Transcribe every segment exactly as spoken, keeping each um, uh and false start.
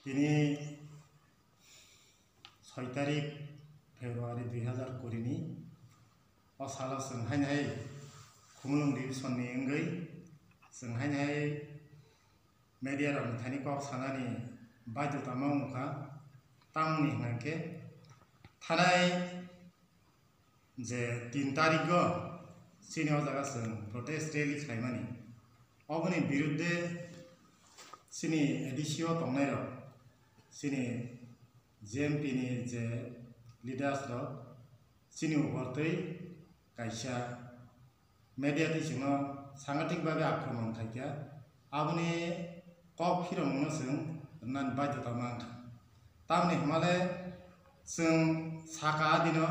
Tini soi tarik February dui hazar kuri ni o salo chwng haino hai Khumulwng division ni wngwi chwng haino hai media rok ni thani kok sanani baidhota ma wngkha, tamni hwnkhe thanai je tin tarikgo chini o jaga chwng protest rally khlaimani, oboni birudde chini A D C o tongnairok, chini J M P ni je leaders rok chini upor twi kaisa media twi chwngno sangathik bagwi akromon khaikha, aboni kok phirongno chwng rwnani baidhota mankha. Tamni hwnmale chwng saka adino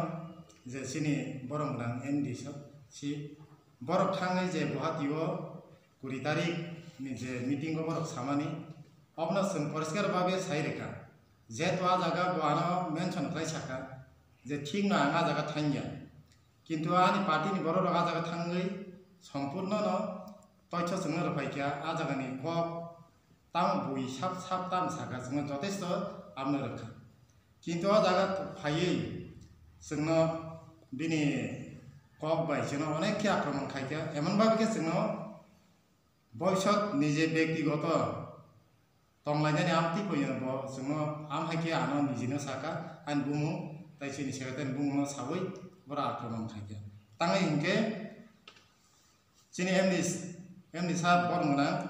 je chini borok gwnang M D C, borok thangwi je Guwahati o kuri tarik ni je meeting o borok samani, obono chwng poriskar bagwi sai rwkha, jehetu a jaga bo ano mention khlai saka je thikno ang a jaga thangya. Kintu ani party ni borok rok a jaga thangwi sompurno no toitho chwngno rwphaikha, a jaga ni kok tamo bui sap sap tamo saka chwngno jotesto abno rwkha. Kintu o jaga phaiwi chwngno bini kok bai chwngno onek khe akromon khaikha, emon bhabe khe chwngno boisot nije bektigoto tonglainani amtwi koino bo chwngno, am hai khe ano nijino saka, ani bumung tai chini secretary ni bumungno sawi bora akromon khaikha. Tangwi hinkhe chini M D C, M D C sir borok gwnang,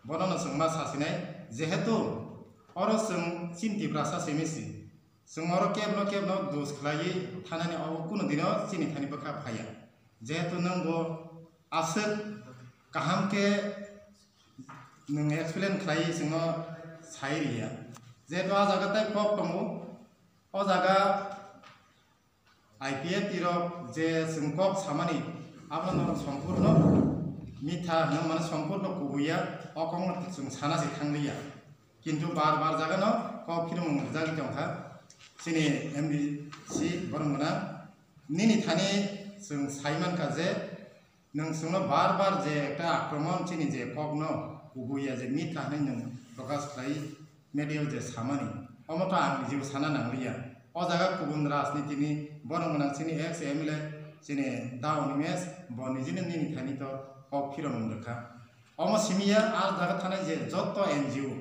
bonono chwng ma sasinai, jehetu oro chwng chini Tiprasa simi si, chwng oro kebno kebno dos khlaiwi thanani, obo kunu dino chini thani bwkha phaiya, jehetu nwng bo aswk kaham khe nwng explain khlaiwi chwngno sai rwya. Jehetu a jaga tai kok tongo, o jaga I P F T rok je chwng kok samani, abono norok sompurno mitha hwnwi, mane sompurno kubuiya, o kokno chwng sana se thangliya. Kintu bar bar jagano kok phirmung rwjagwi tongkha chini M D C borok gwnang. Nini thani chwng sai mankha je, nwng chwngno bar bar je ekta akromon chini je kokno kubuiya je mitha hwnwi nwng prokash khlai media-o je samani, omo to ang nijebo sana nangliya. O jaga kubun rajniti ni borok gwnang chini ex M L A chini Daw Animesh bo nijini nini thani to kok phiromung rwkha. Omo simiya a jaga thanai je joto N G O,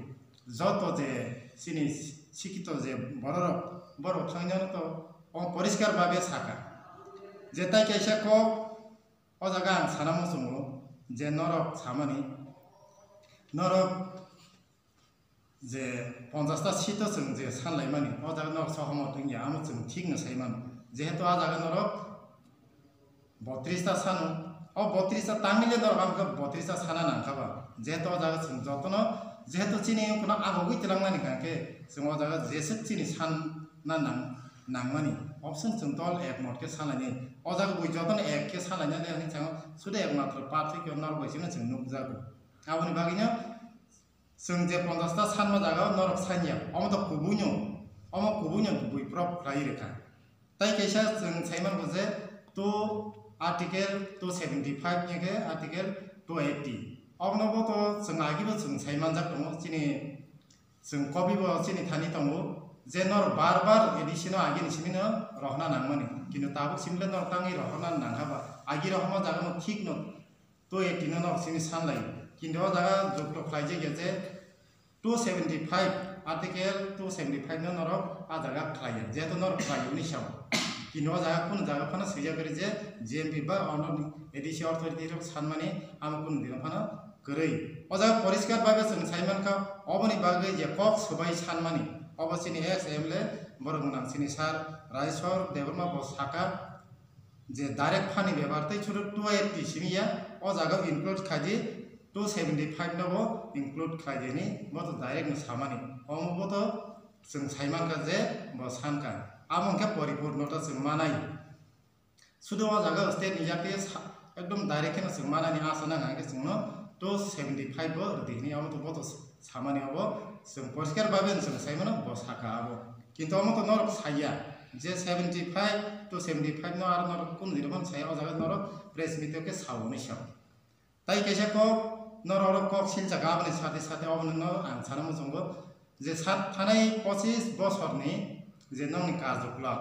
joto je chini sikito je bororok, borok thangwi nano to omo poriskar babe saka. Je tai kaisa kok O jaga ang sana muchungo je norok samani, norok je ponchash ta seat o chwng je sanlaimani, o jaga norok sohomot wngya, amo chwng thikno sai mano. Jehetu a jaga norok botris ta sano, o botris ta tamile norok ang khe botris ta sana nangkha ba, jehetu o jaga chwng jotono, jehetu chini wngkhano agogwi twlangnani hwnkhe chwng o jaga jeswk chini sanna nang-, nangmani, option chwng dol ekmot khe sanlainai. O jaga bui jotono ek khe salaina le hinwi sango, sudu ekmatro parthokyo norok bai sino chwng nukjago. Aboni bagwino chwng je ponchash ta sanma jaga o norok sanya, omo to kubuino, omo kubuino bui prop khlai rwkha. Tai kaisa chwng saimango je two, article two seventy five ni khe article two eighty. Obono bo to chwng agibo chwng saimanjak tongo, chini Chwng kopibo chini thani tongo je norok bar bar A D C no agini simi no rohorna nangmani, kintu tabuk simi le norok tangwi rohorna nangkha ba, agi rohorma jaga no thik no two eighty no norok simi sanlai, kintu o jaga jukto khlaijak ya je two seventy five, article two seventy five no norok a jaga khlaiya, jehetu norok khlaiya hwnwi sao, kintu o jaga kunu jaga phano swijak kwrwi je G M P ba ono A D C authority rok sanmani amo kunu dino phano kwrwi. O jaga poriskar bagwi chwng sai mankha, oboni bagwi je kok swbai sanmani, obo chini ex M L A borok gwnang chini sir Raisor Debbarma bo saka je direct phani bepar tei chwrwk two eighty simi ya, o jaga include khai di, two seventy five no bo include khai di hwnwi bo to direct no samani. Omo bo to chwng sai mankha je bo sankha, amo hwnkhe poripurno ta chwng manai. Sudu o jaga state ni yakhe sa-, ekdom direct kheno chwng manani asa nang hwnkhe chwngno two seventy five bo rwdi hwnwi abo to bo to samani abo chwng poriskar babe chwng sai mano bo saka abo. Kintu omo to norok saiya je seventy five to seventy five no aro norok kunu dino phano saiya, o jaga norok press meet o khe sao hwnwi sao. Tai kaisa kok, norok oro kok silchak aboni sate sate obono no ang sana muchungo. je sat thanai pochis bosorni je nokni karjoklap,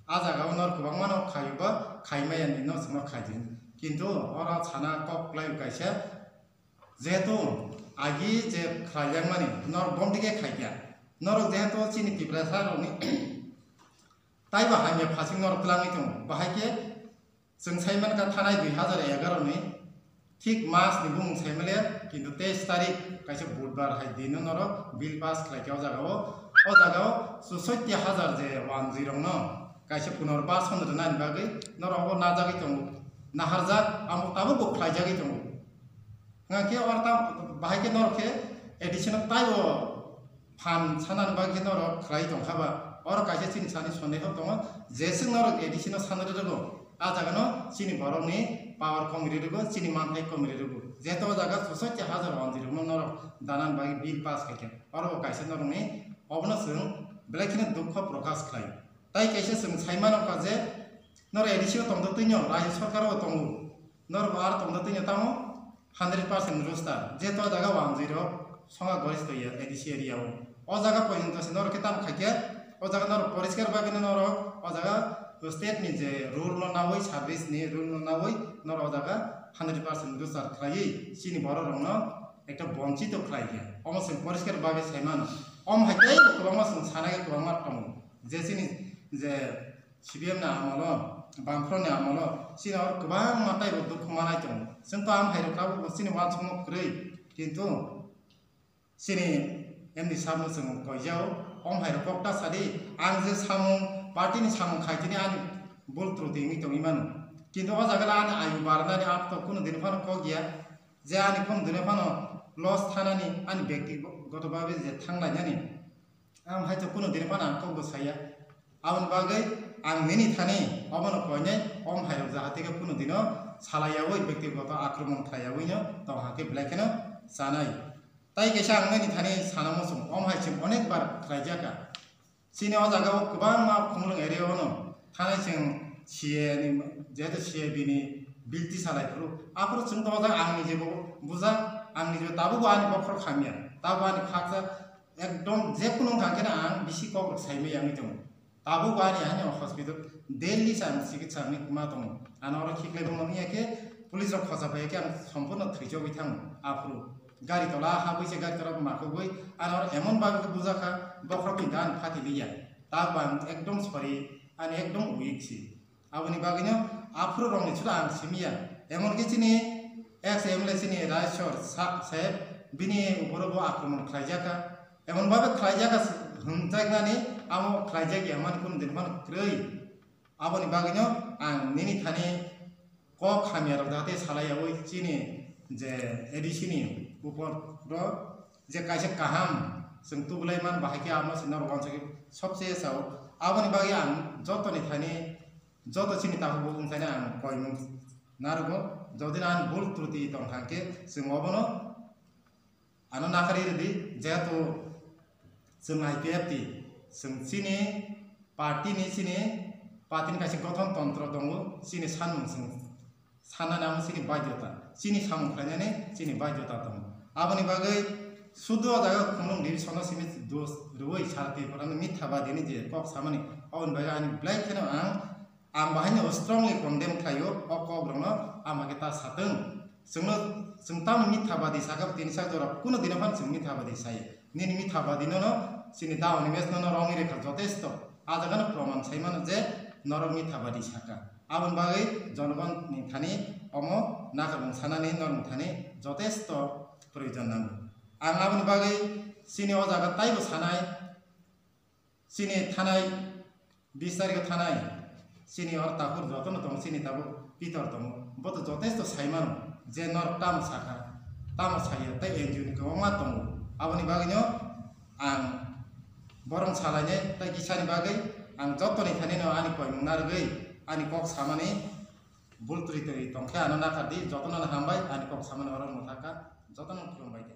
a jagao nor kwbangmano khaio ba khaimaya ni no chwngno khaidi. Kintu oro sana kok kwlai kaisa, jehetu agi je khlaijakmani nor bomdike khaikha, norok jehetu chini Tiprasa rokni taibo hamya phasing norok twlangwi tongo, bahai khe Chwng sai mankha thanai dui hazar egaroh ni thik mas ni bumung sai manliya, kintu teis tarik kaisa budbar hai dino norok bill pass khlaikha o jagao. O jagao chusoitti hazar je wanjwi rokno kaisa punorbasan rwnani bagwi norok obo najagwi tongo, naharjak, amo tabukbo khlaijagwi tongo. Hwnkhe oro ta bahai khe norok khe additional taibo phan sanani bagwi khe norok khlai tongkha ba, oro kaisa chini sani sondeho tongo, jeswk norok additional sanani rwgo, a jagano chini borokni power kom ri rwgo, chini manthai kom ri rwgo, jehetu o jaga chusoitti hazar wanjwi rokno norok danani bagwi bill pass khaikha, oro bo kaisa norokni obono chwng belai kheno dukho prokash khlai. Tai kaisa chwng sai mano kha je norok additional tongdo twino, rajyo sarkar o tongo, norok bo aro tongdo twino tamo hundred percent roster, jehetu o jaga wanjwi rok songa goristo ya A D C area o. O jaga porjonto se norok khe tamo khaikhe, o jaga norok poriskar bagwi no norok o jaga state ni je rule no nawi, service ni rule no nawi norok o jaga hundred percent roster khlaiwi chini borok rokno ekta bonchito khlai khe. Omo se poriskar bagwi sai mano. Om hai tei kwbangma chwng sana khe kwbangma tongo. Je chini je C P M ni amolo, Bamfront ni amolo, chini oro kwbangma taibo dukhu manai tongo. Chwng to ang hai rok tabuk bo chini uansukmung kwrwi, kintu chini M D sir no chwng koijao, om hai rok kok ta sadi, ang je samung, party ni samung khai tini ani bul truti wngwi tongwi mano. Kintu o jaga le ani ayu barnani ang to kunu din phano kok ya, je ani kunu din phano loss thanani, ani bektigoto bhabe je thanglainani. Ang hai to kunu din phano ang kokbo saya. Aboni bagwi ang nini thani obono koinai om hai rok jahate khe kunu dino salaiyaui, bektigoto akromon khlaiyaui no tong hakhe belai kheno chanai. Tai kaisa ang nini thani sana muchung, om hai chwng onek bar khlaijaka. Chini o jaga o kwbangma khumulwng area o no thanai chwng C A ni, jehetu C A bini bilti salai phuru, aphuru chwng to o jaga ang nijebo bujak, ang nijebo tabukbo ani bokhorok hamya, tabukbo ani khaksa ekdom je kunu wngkha khe ang bisi kok rok sai maya wngwi tongo. Tabukbo ani hani hospital daily se ang chikitsa wngwi ma tongo. Ano oro khiklai bumung wngya khe police rok khosa phaiya khe ang sompurno thwichogwi thango. Aphuru gari tola habwi se gari tola makogwi ano oro emon bagwi khe bujakha, bokhorok ni dan phati liya. Tabukbo ang ekdom sorry, ani ekdom weak si. Aboni bagwino aphuru rokni suda ang simiya. Emon khe chini ex M L A chini Raisor sa-, saheb bini uporo bo akromon khlaijakha. Emon babe khlaijakha hwnjaknani amo khlaijak ya mani kunu din phano kwrwi. Aboni bagwino ang nini thani kok hamya rok jahate salai yaui chini je A D C ni upor ro je kaisa kaham chwng tubulai man bahai khe amo se norok wansugwi sobse sao. Aboni bagwi ang jotoni thani joto chini takhuk bukhuk thani ang koimung narwgo. Jodi ani bul truti tong kha khe chwng obono ano nakarwi rwdi, jehetu chwng I P F T, chwng chini party ni, chini party ni kaisa gothon tontro tongo, chini sanmung chwng sanna nang chini baidota, chini samung khlainani chini baidota tongo. Aboni bagwi sudu o jaga khumlung division no simi dos rwui sara Tripura ni mitha badi ni je kok samani, aboni bagwi ani belai kheno ang, ang bahai no strongly condemn khlaio o kok rok no, ama khe ta satwng. Chwngno, chwng tamo mitha badi saka tini sak jora kuno dino phano chwng mitha badi saya. Nini mitha badi no no chini da Animesh no no rongwi rekha jotesto. A jaga no proman sai mano je norok mitha badi saka. Aboni bagwi jonogon ni thani omo nakarmung sanani norok thani jotesto proyojon nango. Ang aboni bagwi chini o jaga taibo sanai, chini thanai bis tarikho thanai chini oro takhur jotono tongo, chini tabuk pitor tongo, bo to jotesto sai mano je norok tamo sakha, tamo saya, tei N G O ni kwbangma tongo. Aboni bagwino ang borok salainai tei kisani bagwi ang jotoni thanino ani koimung narwgwi ani kok samani bul twi twi tongkhe ano nakardi, jotono hambai ani kok samani oro mwthakha, jotono khulumbai khe.